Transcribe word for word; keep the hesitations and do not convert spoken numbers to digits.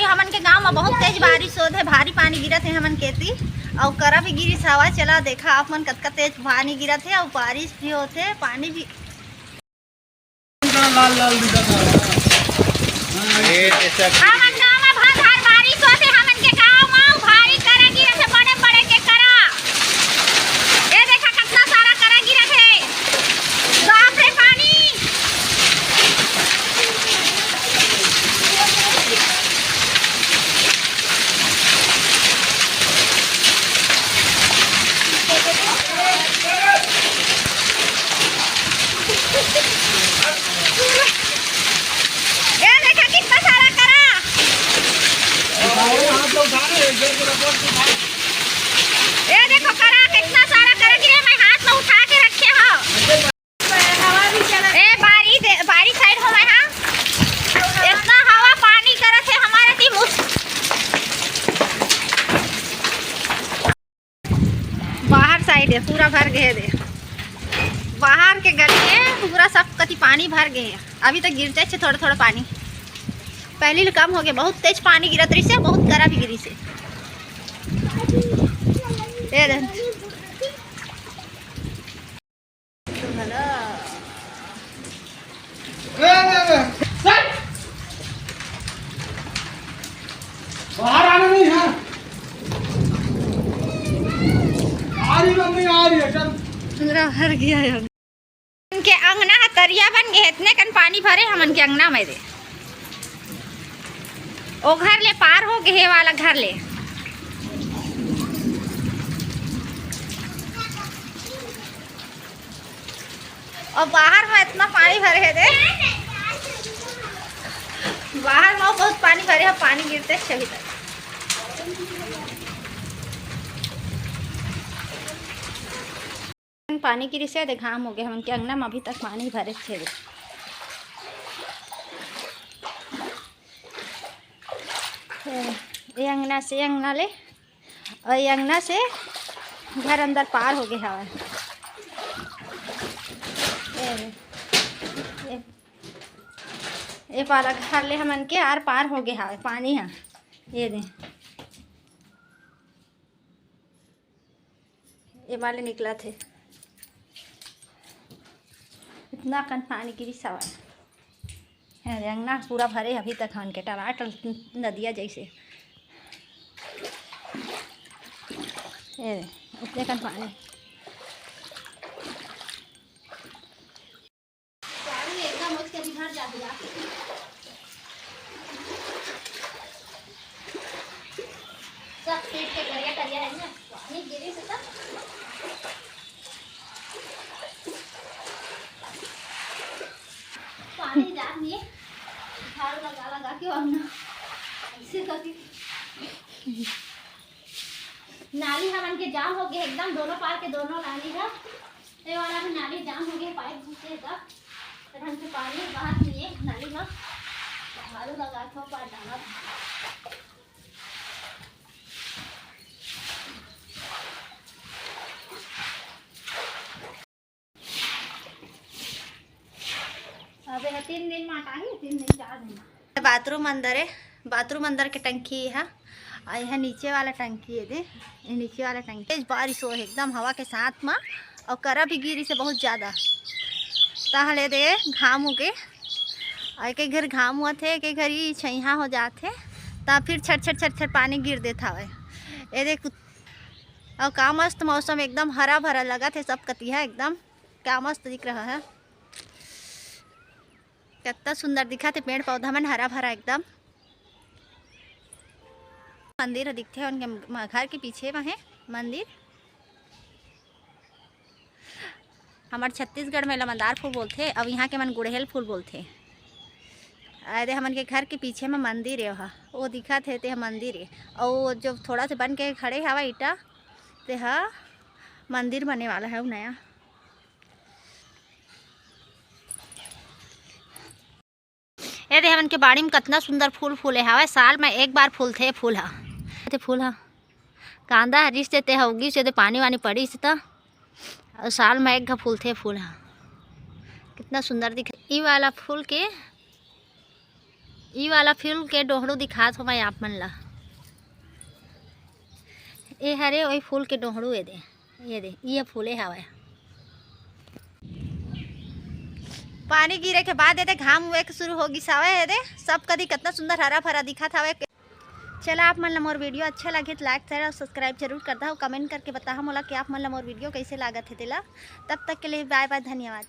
हमन के गांव में बहुत तेज बारिश होत हे, भारी पानी गिरत हे हमन केती, अउ करा भी गिरिस हवय। चला देखा आप मन, कतका तेज पानी गिरत हे अउ बारिश भी होत हे, पानी भी। लाल लाल दिखत हे। हमन गांव में भारी बारिश होत हे, हमन के गांव में भारी करा गिरत हे, बड़े बड़े के करा। ये देखा, कितना सारा करा गिरत हे। बाप रे, पानी। ये देखा, कितना सारा करा। ये देखो करा, कितना सारा करा गिरे, मैं हाथ में उठा के रखे हूँ। ए, बारी दे, बारी side हो मैं, हाँ। इतना हवा पानी करत हे हमारा ती मुस-, बाहर side हे, पूरा भर गए दे। बाहर के गली हे, पूरा सब कती पानी भर गए हे। अभी तक गिरते छे थोड़ा थोड़ा पानी, पहली ले कम हो गया। बहुत तेज पानी गिरत रहिस हे, बहुत करा भी गिरिस हे। ए दे। बाहर आना नहीं है। आ रही मम्मी, आ रही है, चल। पूरा भर गया है। इनके अंगना ह तरिया बन गए, इतने कन पानी भरे हमन के अंगना में दे। ओ घर ले पार हो गए, वाला घर ले। अउ बाहर में इतना पानी भरे हे दे, बाहर में बहुत पानी भरे हे, पानी गिरते छे अभी तक। पानी गिरिस हे दे, घाम हो गए, हमन के अंगना में अभी तक पानी भरे छे दे। ये अंगना से अंगना ले, अउ ये अंगना से घर अंदर पार हो गए हवय। ये, ये, ये वाला घर ले हमन के आर पार हो गए हवय पानी ह। ये दे, ये वाले निकलत हे, इतना कन पानी गिरिस हवय। ये दे, अंगना पूरा भरे अभी तक हमन के टलाटल नदिया जैसे। ये दे, उतने कन पानी। सब पेट के करिया करिया है ना, पानी गिरिस हे तब। पानी जात नहीं है, झाड़ू लगा लगा के अंगना ऐसे करके। नाली हमन के जाम हो गए एकदम, दोनों पार के दोनों नाली है। ये वाला भी नाली जाम हो गए, पाइप घुसे का, तो ढंग से पानी बाहर नहीं है नाली में। झाड़ू लगा के ऊपर डाला। अबे ह तीन दिन माटा ही, तीन दिन चार दिन। बाथरूम अंदर है, बाथरूम अंदर के टंकी है। और यह नीचे वाला टंकी है दे, ये नीचे वाला टंकी। तेज बारिश हो एकदम हवा के साथ में, और करा भी गिरिस हे बहुत ज़्यादा। ताहले दे घाम हो गए, और एक एक घर घाम हुआ थे, एक एक घर ही छैहा हो जाते, तब फिर छट छट छट छट पानी गिर देता है। ये देख, और का मस्त मौसम, एकदम हरा भरा लगा थे सब कतिहा, एकदम का मस्त दिख रहा है। कितना सुंदर दिखत हे, पेड़ पौधा मन हरा भरा एकदम। मंदिर ह दिखथे उनके म-, घर के पीछे म हे मंदिर। हमर छत्तीसगढ़ में एला मंदार फूल बोलथे, अउ इहाँ के मन गुड़हेल फूल बोलथे। अरे, हमन के घर के पीछे म मंदिर हे, ओहा, ओ दिखत हे, तेहा मंदिर हे। अउ जो थोड़ा से बन के खड़े हवय ईंटा, तेहा मंदिर बने वाला हे, अउ नया। ए दे, हमन के बाड़ी म कतना सुंदर फूल फूले हवय, साल म एक बार फूलथे फूल ह। ते फूल ह, कांदा ह रिस देते ह, उगिस देते, पानी वानी पड़िस त, अउ साल म एक घ फूलथे फूल ह। कितना सुंदर दिख, ई वाला फूल के ई वाला फूल के डोहड़ू दिखात हो मैं आप मन ला। ए हरे ओई फूल के डोहड़ू, ए दे, ये दे, ये फूले हवय। पानी गिरे के बाद ए दे घाम हुए के शुरू हो गिस हवय। ए दे, सब कदी कितना सुंदर हरा भरा दिखत हवय। चला, आप मन ला मोर वीडियो अच्छा लगे तो like, share और subscribe जरूर कर दहा। Comment करके बताहा मोला कि आप मन ला मोर वीडियो कैसे लागत हे तेला। तब तक के लिए bye bye, धन्यवाद।